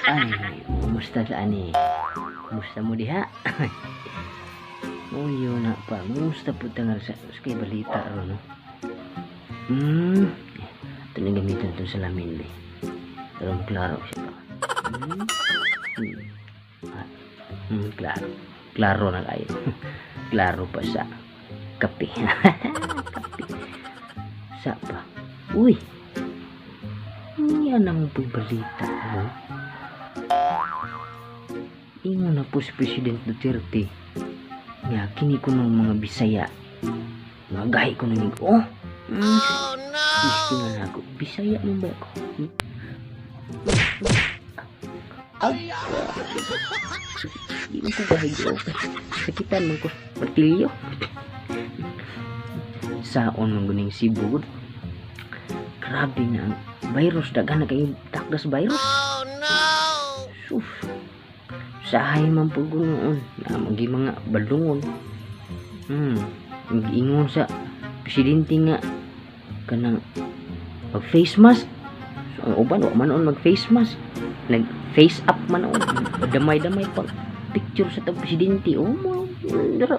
Ay, kumusta sa ani? Kumusta mo diha? Uyo na pa. Kumusta po tangal sa kay balita ron, no? Ito na gamitan itong salamin, be. Pero klaro siya pa. Ah, klaro. Klaro na kayo. Klaro pa sa kape. Kape. Sa pa. Uy! Yan ang po'y balita, no? Ingon na po si President Duterte nga kini ko ng mga Bisaya. Mga gahi ko ng, oh! Oh no! Isto na na ako. Bisaya man ba ako? Hmm? Ay! Di man ko gahi ko. Sakitan man ko. Martilyo. Saon man guning Cebu. Grabe na ang virus. Daghan na kayo takdas virus. Oh no! Sus. Sahay man po gunoon. Na magi mga balungon. Mag-ingon sa presidente nga kanang mag face mask. So, ang uban wa man noon mag face mask. Nag face up man noon. Damay-damay pag picture sa tag presidente. Oh, mo dara.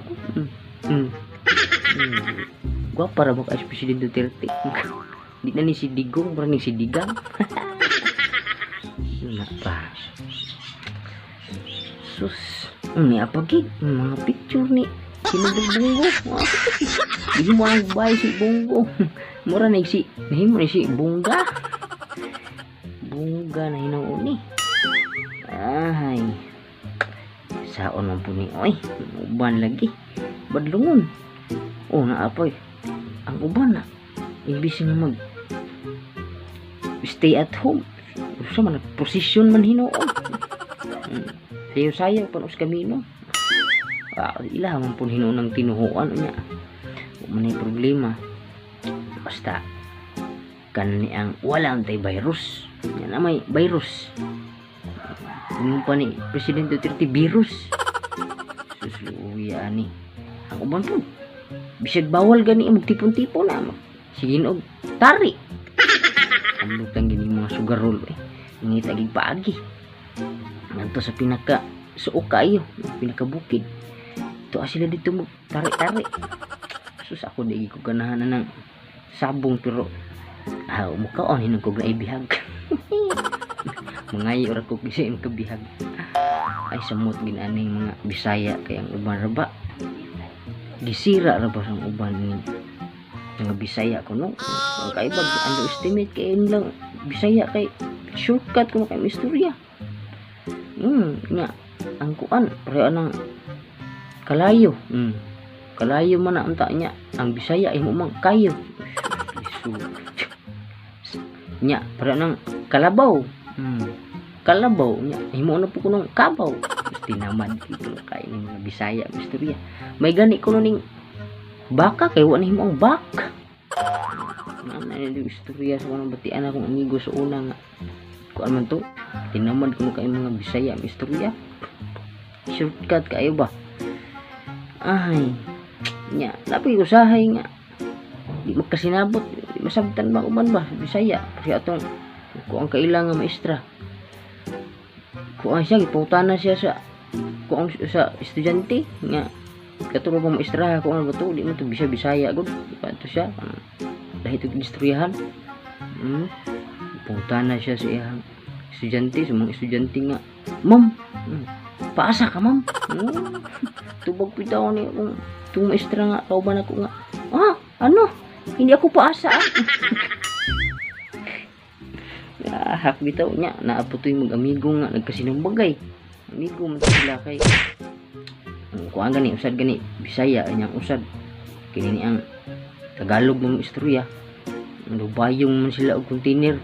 Gwapa ra ba kay Presidente Duterte? Di na ni si Digong, mura ni si Digang. Na pa. Sus, ni apa gid mga picture ni Senador Bong Go. Di mo ang bay si Bong Go. Mura na si nahimo ni si Bongga. Bongga na hinuon ni. Ay. Saon man po ni oy, uban lagi. Badlungon. Oh, naapoy. Ang uban na. Imbis nga mag stay at home. Usa man posisyon man hinuon. Sayo-sayo pa sa kamino. Ah, ila man po hinuon ang tinuhuan unya. Wa man ay problema. Basta kani ang wala ang tay virus. Yan na may virus. Ingon pa ni President Duterte, virus. Sus, luya ani. Ang uban po. Bisag bawal gani magtipon-tipon na. Sige og tari. Ambot lang gini mga sugarol eh. Ngita gig paagi. Ngadto sa pinaka suok kayo, pinakabukid. Ito sila dito mag tari-tari. Sus, ako di ko ganahan na ng sabong, pero ah, mukaon hinong kog na ibihag. Mangayo ra ko kasi ang kabihag. Ay, samot ginaning mga Bisaya kay ang uban ra ba. Gisira ra ba ang uban ni mga Bisaya ko, no? Ang kaibag underestimate kay nilang Bisaya kay shortcut ko kay istorya. Nga ang kuan pareho ng kalayo. Kalayo man na unta niya. Ang Bisaya imo mang kayo. Nya pareho ng kalabaw. Kalabaw nya himo na po ko ng kabaw. Tinamad ito kay ning mga Bisaya istorya. May gani ko ning baka kay wa na himo ang bak. Na na yung istorya sa kanang batian akong amigo sa una nga kuan man to. Tinamad ko kay mga Bisaya ang istorya. Shortcut kayo ba? Ay, nya, lapi usahay nga. Di magkasinabot, di masabtan ba uban ba Bisaya. Kasi atong kuang kaila nga maestra. Kuang siya gipangutana siya sa kuang sa estudyante nga katuro pa maestra ko ano ba to, di mo to Bisaya Bisaya gud. Di pa to siya dahil ito istoryahan. Pangutana siya sa iyang estudyante, sa mga estudyante nga, "Ma'am, paasa ka, ma'am?" Tubag pitaw ni akong itong maestra nga kauban ako nga, "Ah, ano, hindi ako paasa ah." Ah, hak bitaw niya naapo to'y mag-amigo nga nagkasinumbagay amigo man to sila kay ang kuan gani usad gani Bisaya anyang usad kini ni ang Tagalog mong istorya. Lubayong man sila og container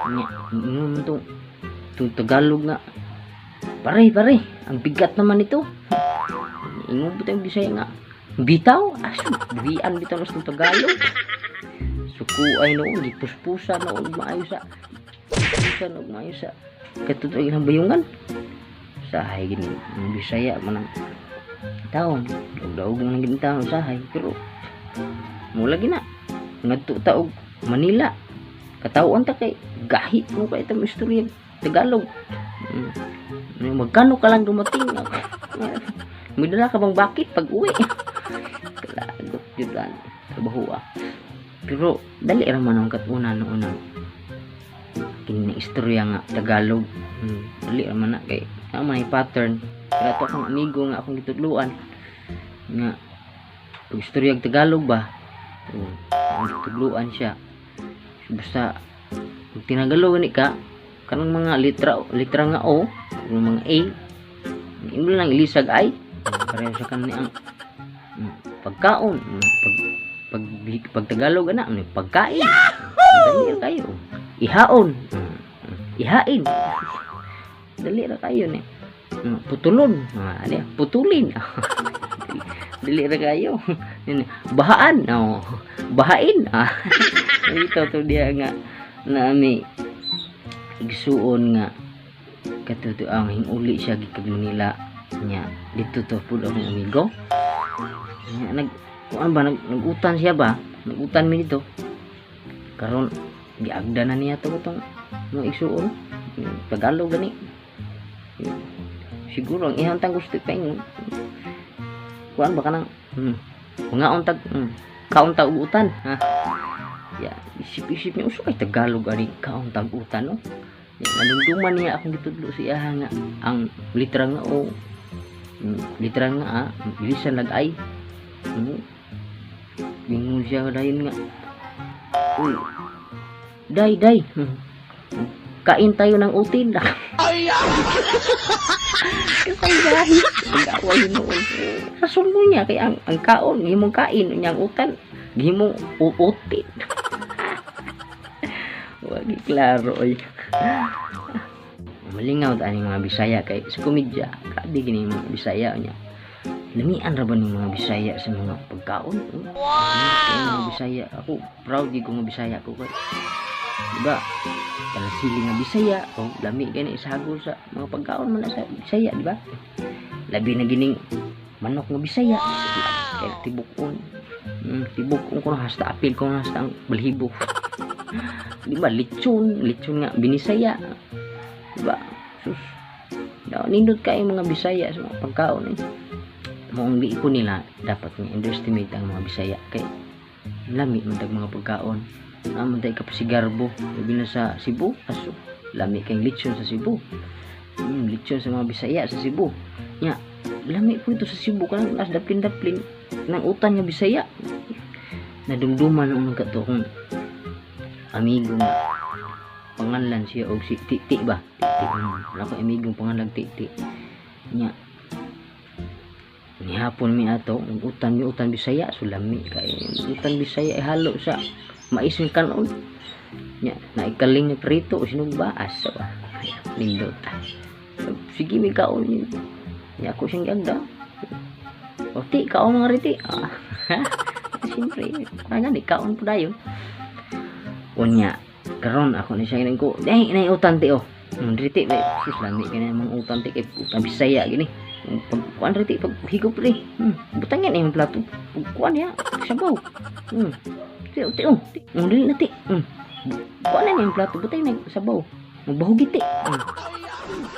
nya ingon man tong Tagalog nga, "Pare, pare, ang bigat naman ito." Ingon po tayong Bisaya nga, "Bitaw aso buhian bitaw nas tong Tagalog." Suko ay noon gipuspusa noon maayo sa puspusan og maayo sa katuto ilang bayungan. Sahay gini ang Bisaya man ang taon daog man ang gini taon usahay, pero mula gina ngadto ta og Manila. Katawhan ta kay gahi mo kay itong istorya Tagalog. Magkano ka lang dumating? May dala ka bang bakit pag uwi? Kalagot yun lang. Trabaho ah. Pero dali ra man ang katuna no una. Kini na istorya nga Tagalog. Dali ra man na kay naa man ay pattern. Pero ato akong amigo nga akong gitudluan nga pag istorya og Tagalog ba? Oh, akong gitudluan siya. Basta pag tinagalog ni ka kanang mga litra litra nga O, yung mga A, imo lang ilisag ay pareho sa kanang ang pagkaon, pag pag pag Tagalog ana ano, pagkain. Dali ra kayo. Ihaon, ihain. Dali ra kayo ni. Putulon, ano, putulin. Dali ra kayo. Bahaan, oh, bahain. Ah. Ito to diya nga na may igsuon nga kato ang hinguli siya gikag Manila nya dito to pud akong amigo nya nag kuan ba nag, nagutan siya ba, nagutan mi dito karon, giagda na niya to tong mga igsuon Tagalog gani. Siguro ang ihang tang gusto pa ingon kuan ba kanang mangaon tag kaon tag utan ha. Ya, isip-isip niya, uso kay Tagalog ani kaon tag utan, no? Ya, nadumduman niya akong gitudlo siya nga ang litra nga O, litra nga A, bilisan lag ay. Bingon siya dayon nga, "Uy, day, day, kain tayo ng utin." Kasaysahi. Pag-away noon. Rason mo niya, kay ang kaon, gihimong kain, niya ang utan, gihimong uutin. Wagi klaro, oy. Malingaw ta ani mga Bisaya kay sa komedya, grabe gini mga Bisaya niya. Lamian ra ba ning mga Bisaya sa mga pagkaon? Wow! Kay mga Bisaya, ako proud gyud ko nga Bisaya ko kay diba? Talasili nga Bisaya, oh, lami gani isagol sa mga pagkaon man na sa Bisaya, di ba? Labi na gining manok nga Bisaya. Kay tibukon. Tibukon ko na hasta apil ko na hasta ang balhibo. Di ba? Lechon, lechon nga binisaya. Di ba? Sus. Daw nindot kayo mga Bisaya sa mga pagkaon eh. Maong di ko nila dapat nga underestimate ang mga Bisaya kay lami man tag mga pagkaon. Naman tayo kapasigarbo. Labi na sa Cebu. Aso, lami kay lechon sa Cebu. Lechon sa mga Bisaya sa Cebu. Nya, lami po ito sa Cebu kanang as daplin-daplin ng utan nga Bisaya. Nadumduman ang mga kato kong amigo nga pangalan siya og si Titi ba? Titi. Wala ko amigong pangalan Titi. Nya, nihapon mi ato, ang utan mi utan Bisaya, so lami kay utan Bisaya ay halo sa mais ng kanon. Nya, naikaling ni prito o sinugba asa ba. Ay, nindot. Sige mi kaon yun. Nya ako siyang giagda. O ti, kaon mga riti. Ah. Siyempre, parang gani, kaon po dayon. Unya, karon ako ni siya ko, "Dai, nay utan ti oh." Riti, may sus lami kay mga utan ti kay utan Bisaya gini. Pag kuan riti, pag higop ri. Butangan imong plato. Pag kuan ya, sabaw. Ti, ti oh, ti. Dili na ti. Kuan na imong plato, butang na sabaw. Magbahugi ti.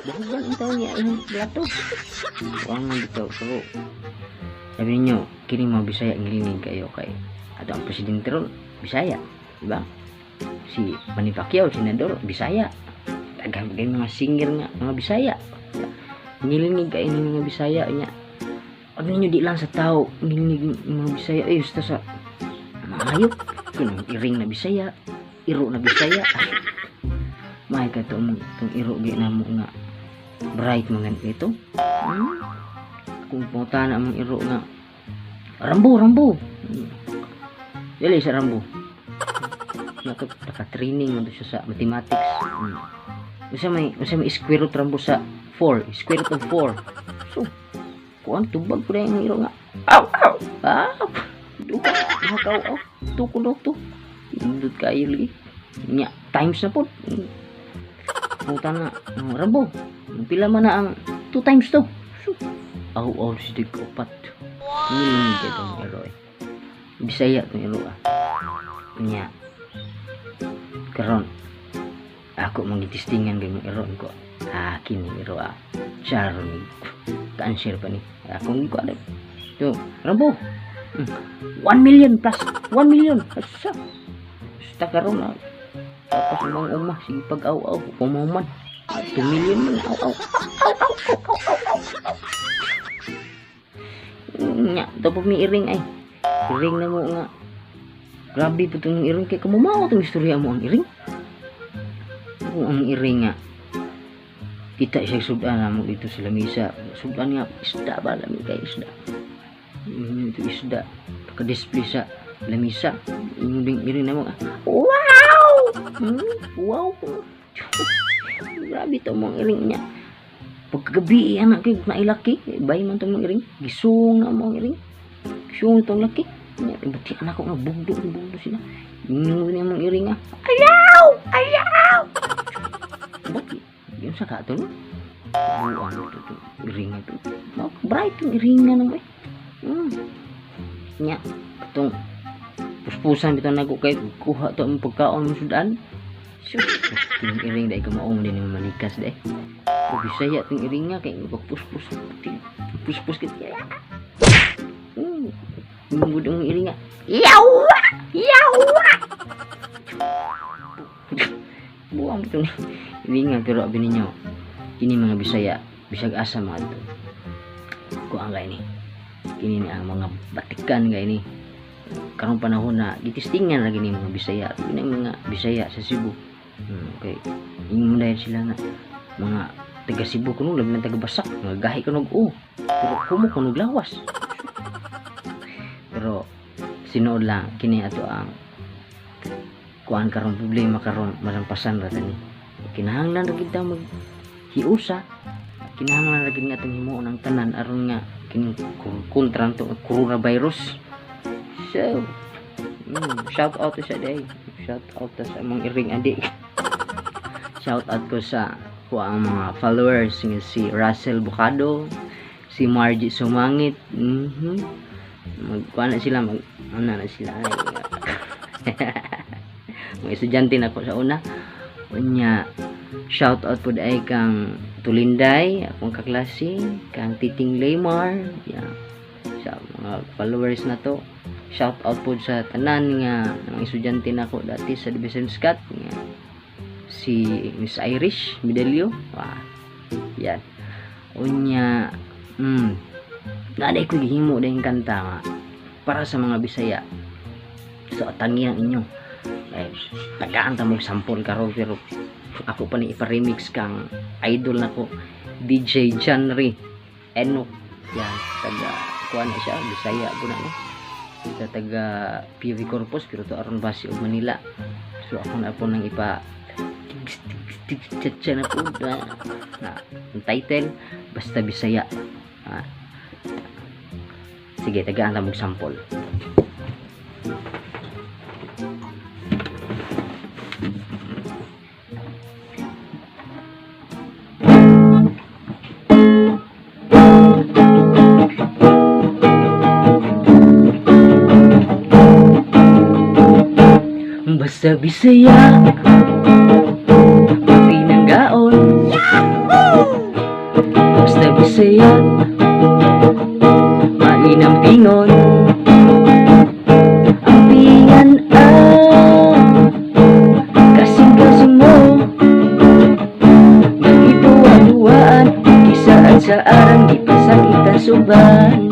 Bahugan ang taon niya imong plato. Kuan man dito, pero sabi ninyo, kini mga Bisaya ngilinig kayo kay ato ang presidente ron, Bisaya, di ba? Si Manny Pacquiao, senador, Bisaya. Daghan kay mga singer nga mga Bisaya. Ngilinig kayo ni mga Bisaya nya. Ano ninyo, di lang sa tao, ngilinig mga Bisaya ay basta sa mga hayop. Kunong iring na Bisaya, iro na Bisaya. May ka to mong itong iro gi namo nga bright mga ito. Kung punta na among iro nga Rambo, Rambo. Dili sa Rambo. Naka training man to siya sa mathematics. Usa may square root Rambo sa 4, square root of 4. So, kuan tubag ko na yung iro nga. Aw, aw. Ah. Duha, duha ka aw. Tuko to. Indot kayo lagi. Nya, times na po. Puta na, ang Rambo. Pila man na ang 2 times 2? So, aw, aw, si Dig upat. Ngiling kay itong iro eh. Bisaya itong iro ah. Nya. Karon Karon ako mangitestingan gayong iro ko. Ah, kini iro ah. Charo ni cancer pa ni. Akong ko alam. So, rambo. 1 million plus 1 million. Asa. Basta karon na. Tapos mga uma sige pag aw-aw pumahuman. 2 million man aw-aw. Nya, tapos may iring ay. Iring na mo nga. Grabe po itong iring kay kamumao itong istorya mo ang iring. Kung ang iring nga kita siya sudan na mo dito sa lamisa. Sudan nga isda ba lami kay isda. Ito isda pagka-display sa lamisa. Ingon ding iring na mo. Wow! Wow! Grabe to mong iring niya. Pagkagabi anak kay nailaki, bay man tong iring. Gisung na mong iring. Gisung tong laki. Nya buti anak ko nga bugdo bugdo sila. Ingon niya mong iring ah. Ayaw! Ayaw! Buti yun sa kato no? Buang ito iring ito. Bright yung iring na naman eh. Nya itong puspusan bitaw nako kay kuha to ang pagkaon mo sudan. Sus, yung iring dahil kamaong din yung manikas dahil. O Bisaya itong iring nga kay pagpuspus puspus kita. Yung ang iring nga. Yawa! Yawa! Buang itong iring nga pero abi ninyo kini mga Bisaya bisag asa mga ito. Kuang kay ni. Kini ni ang mga batikan kay ni. Karong panahon na gitistingan lagi ni mga Bisaya. Kini ang mga Bisaya sa Cebu. Okay. Ingon dahil sila nga mga taga Cebu kuno labi ng taga Basak, mga gahi kuno o. Pero kumo kuno lawas. Pero sinuod lang kini ato ang kuan karon problema karon malampasan ra tani. Kinahanglan ra gid ta mag hiusa. Kinahanglan ra gid nga atong himuon ang tanan aron nga kining kontra to coronavirus. So, shout out to sa day. Shout out to sa among iring adi. Shout out ko sa kuang mga followers nga si Russell Bucado, si Margie Sumangit. Magkuan na sila, mag ano na sila. Mga estudyante na ko sa una. Unya, shout out pud ay kang Tulinday, akong kaklase, kang Titing Leymar, yeah. Sa mga followers na to. Shout out po sa tanan nga mga estudyante nako dati sa Division Scott nga si Miss Irish Midelio. Wah. Yan. Unya, naday ko gihimo dayong kanta nga para sa mga Bisaya. So atangi ang inyo. Ay, tagaan ta mong sample karon pero ako pa ni ipa-remix kang idol nako DJ Johnry Enoch. Yan, taga kuan na siya, Bisaya po na no. Sa taga PV Corpus pero to aron base og Manila. So ako na po nang ipa tigs na po na ang title Basta Bisaya. Sige, tagaan ta mong sample. Basta Bisaya, pinanggaon. Basta Bisaya, mainam pingon. Ang pingan ang kasing-kasing mo. Nagituwa-duwaan, kisaan sa arang di pasakitan suban.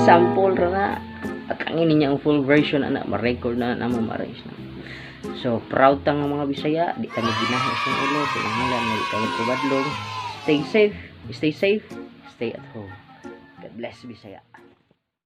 Sample ra na. At ang ini niya ang full version ana, ma-record na na mo ma-arrange na. So proud ta nga mga Bisaya, di kami ginahi sa ulo, kinahanglan nga di kami kubadlong. Stay safe, stay safe, stay at home. God bless Bisaya.